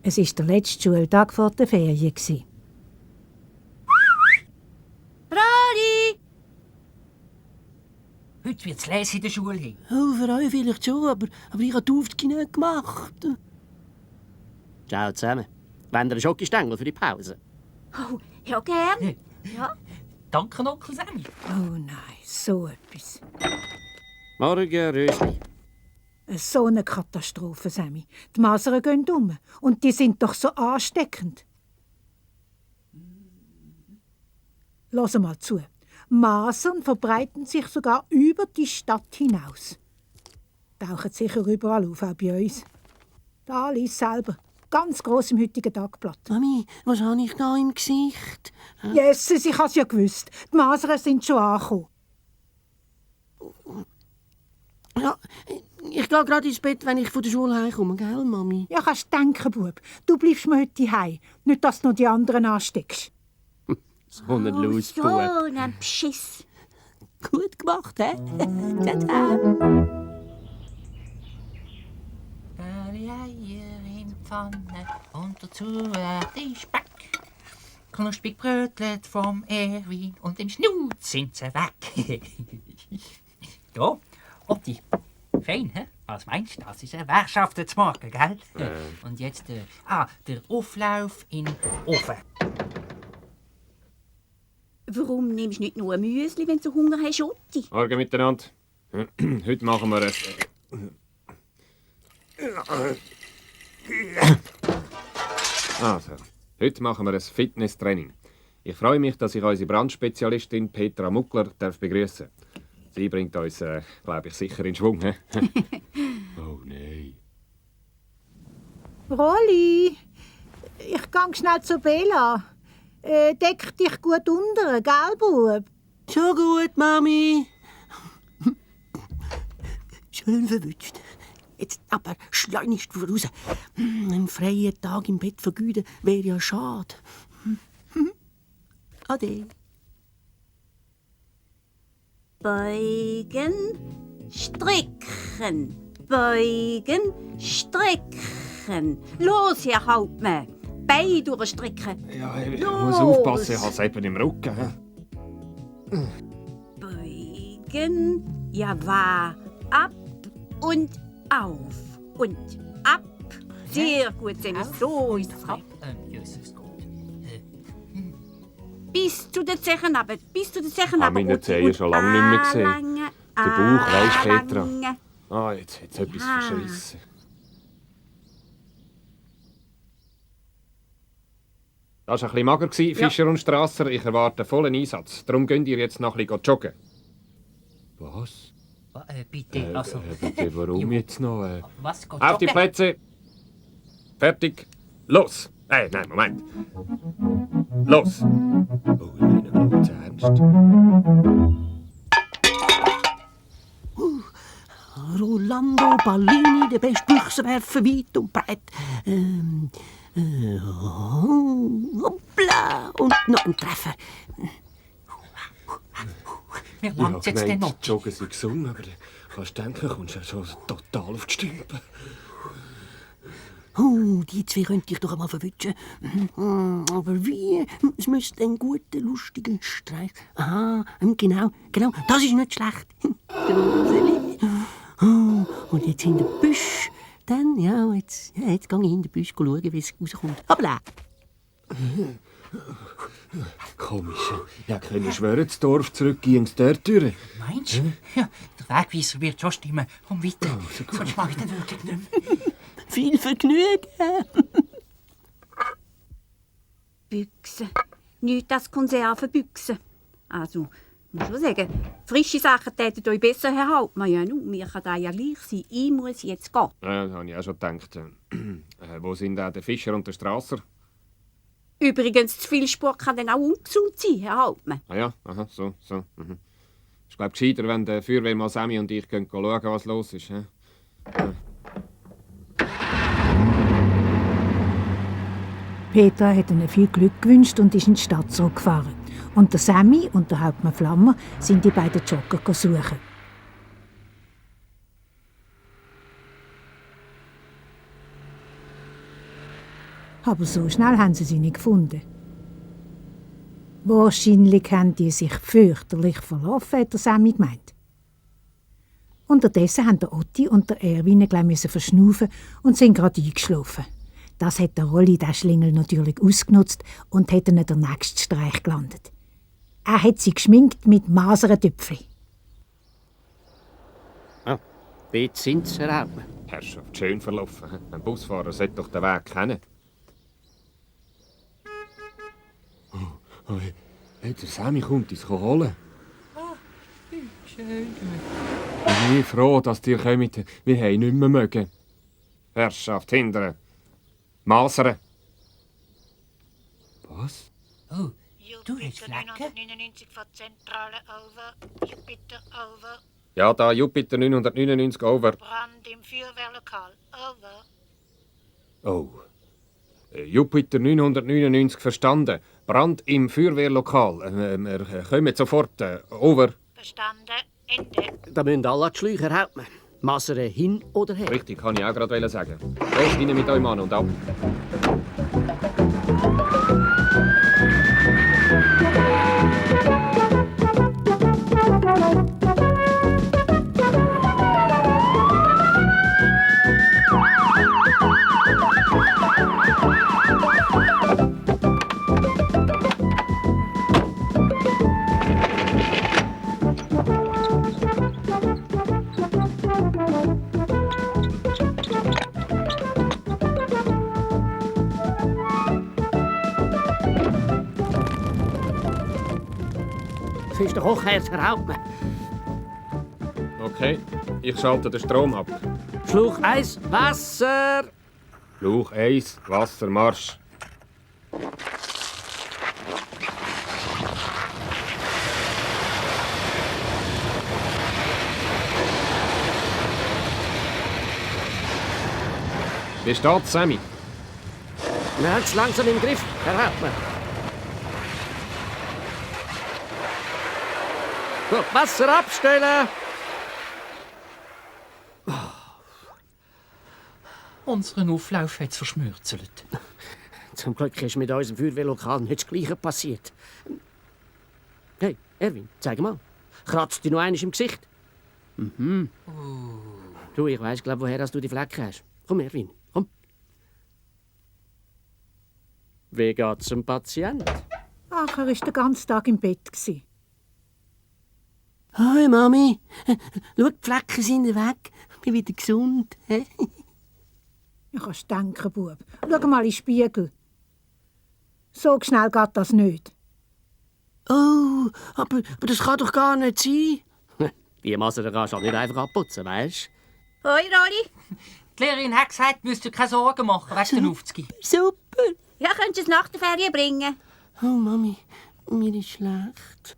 Es war der letzte Schultag vor der Ferien. Rali! Heute wird es lesen in der Schule. Oh, für euch vielleicht schon, aber ich habe die Aufzüge nicht gemacht. Ciao zusammen. Wollt ihr einen Schokostängel für die Pause? Oh, ja, gern. Ja. Danke, Onkel Sammy. Oh nein, so etwas. Morgen, Rösli. So eine Katastrophe, Sammy. Die Masern gehen um. Und die sind doch so ansteckend. Lass mal zu. Masern verbreiten sich sogar über die Stadt hinaus. Tauchen sicher überall auf, auch bei uns. Da lies selber. Ganz gross im heutigen Tagblatt. Mami, was habe ich da im Gesicht? Jesus, ich habe es ja gewusst. Die Masern sind schon angekommen. Ja, ich gehe gerade ins Bett, wenn ich von der Schule heimkomme, gell, Mami? Ja, kannst denken, Bub. Du bleibst mir heute heim. Nicht, dass du noch die anderen ansteckst. So ein Lausbub. So ein Beschiss. Gut gemacht, hä? Ciao. Eier in Pfanne und dazu die Speck. Knusprig brötelt vom Erwin und im Schnut sind sie weg. Ja, Otti, fein, hä? Was meinst du? Das ist eine Wärschaft jetzt morgen, gell? Und jetzt der Auflauf in den Ofen. Warum nimmst du nicht nur ein Müsli, wenn du Hunger hast, Otti? Morgen miteinander. Heute machen wir es. Also, heute machen wir ein Fitnesstraining. Ich freue mich, dass ich unsere Brandspezialistin Petra Muckler begrüßen darf. Sie bringt uns, glaube ich, sicher in Schwung. Oh nein. Rolli, ich gehe schnell zu Bella. Deck dich gut unter, gell, Bub? Schon gut, Mami. Schön verwünscht. Jetzt aber schleunigst voraus. Einen freien Tag im Bett vergeuden wäre ja schade. Ade. Beugen, stricken. Beugen, stricken. Los, Herr Hauptmann. Beine durchstricken. Ja, ich muss aufpassen, ich habe es eben im Rücken. Beugen, ja wahr. Ab und auf. Und ab. Sehr gut, Sammy. So ist es recht. Jesus Gott. Bis zu den Zehen runter. Bis zu den Zehen runter. Meine Zehen schon lange nicht mehr gesehen. Der Bauch, weisst Petra. Ah, jetzt hat es etwas verschissen. Das war ein bisschen mager, Fischer und Strasser. Ich erwarte vollen Einsatz. Darum könnt ihr jetzt noch ein bisschen joggen. Was? Bitte, also... Bitte, warum jetzt noch? Was? Auf die Plätze! Fertig! Los! Nein, Moment! Los! Oh, ich meine ganz ernst. Rolando Ballini, der beste Büchsenwerfer, weit und breit. Hoppla! Und noch ein Treffer. Mir langt jetzt denn noch. Die Joggen sind gesungen, aber kannst du denken, kommst du ja schon total auf die Stümpe. Die zwei könnte ich doch einmal verwünschen. Aber wie? Es müsste ein guter, lustiger Streich. Aha, genau. Das ist nicht schlecht. Gruseli. Und jetzt in den Büsch. Dann, jetzt gehe ich in den Büsch schauen, wie es rauskommt. Aber nein. Komisch. Ja, können schwören, das Dorf zurück ging es dort durch. Meinst du? Ja, der Wegweiser wird schon stimmen. Komm weiter. Sonst mache ich den wirklich nicht mehr. Viel Vergnügen. Büchse. Nicht das Konservenbüchse. Also, ich muss schon sagen, frische Sachen täten euch besser, Herr Hauptmann. Ja, nun, mir kann das ja gleich sein. Ich muss jetzt gehen. Ja, das habe ich auch schon gedacht. Wo sind da der Fischer und der Strasser? Übrigens, zu viel Sport kann dann auch ungesund sein, Herr Hauptmann. Ah ja, aha, so. Mhm. Ich glaube, gescheiter, wenn der Feuerwehrmann Sammy und ich schauen, was los ist. Ja. Petra hat ihnen viel Glück gewünscht und ist in die Stadt zurückgefahren. Und der Sammy und der Hauptmann Flammer sind die beiden Jogger suchen. Aber so schnell haben sie nicht gefunden. Wahrscheinlich haben die sich fürchterlich verlaufen, hat der Sammy gemeint. Unterdessen haben der Otti und der Erwin gleich verschnaufen und sind gerade eingeschlafen. Das hat der Rolli, der Schlingel, natürlich ausgenutzt und hat ihnen den nächsten Streich gelandet. Er hat sie geschminkt mit Maserentüpfli. Dort sind sie, Herr Hauptmann. Herrschaft, schön verlaufen. Ein Busfahrer sollte doch den Weg kennen. Oh, hey, der Sammy kommt uns holen. Schön. Ich bin froh, dass ihr kommt. Wir haben nicht mehr mögen. Herrschaft, hindern. Masern. Was? Oh, du hast Flecken? 999 von Zentrale, over. Jupiter, over. Ja, da Jupiter 999 over. Brand im Feuerwehrlokal, over. Oh. Jupiter 999 verstanden. Brand im Feuerwehrlokal. Wir kommen sofort. Over. Verstanden, Ende. Da müssen alle an die Schläuche, Herr Hauptmann. Masern hin oder her. Richtig, kann ich auch gerade sagen. Los, rein mit euch Mann und ab. Das ist der Hochherz, Herr Hauptmann. Okay, ich schalte den Strom ab. Schluch 1, Wasser. Fluch 1, Wassermarsch. Wie steht's, Sammy? Wir haben es langsam im Griff, Herr Hauptmann. Gut, Wasser abstellen. Unseren Auflauf hat es verschmürzelt. Zum Glück ist mit unserem Feuerwehrlokal nicht das Gleiche passiert. Hey, Erwin, zeig mal. Kratzt dich noch einmal im Gesicht? Mhm. Du, ich weiss, woher du die Flecken hast. Komm, Erwin, komm. Wie geht's dem Patient? Ach, er war den ganzen Tag im Bett. Hoi, Mami. Schau, die Flecken sind weg. Ich bin wieder gesund. Du kannst denken, Bub. Schau mal in den Spiegel. So schnell geht das nicht. Oh, aber das kann doch gar nicht sein. Die Masern kannst du nicht einfach abputzen, weißt Hoi, Rolli. Die Lehrerin hat gesagt, müsst ihr keine Sorgen machen wegen den Aufzügen. du? Super. Ja, könntest du es nach der Ferien bringen? Oh, Mami, mir ist schlecht.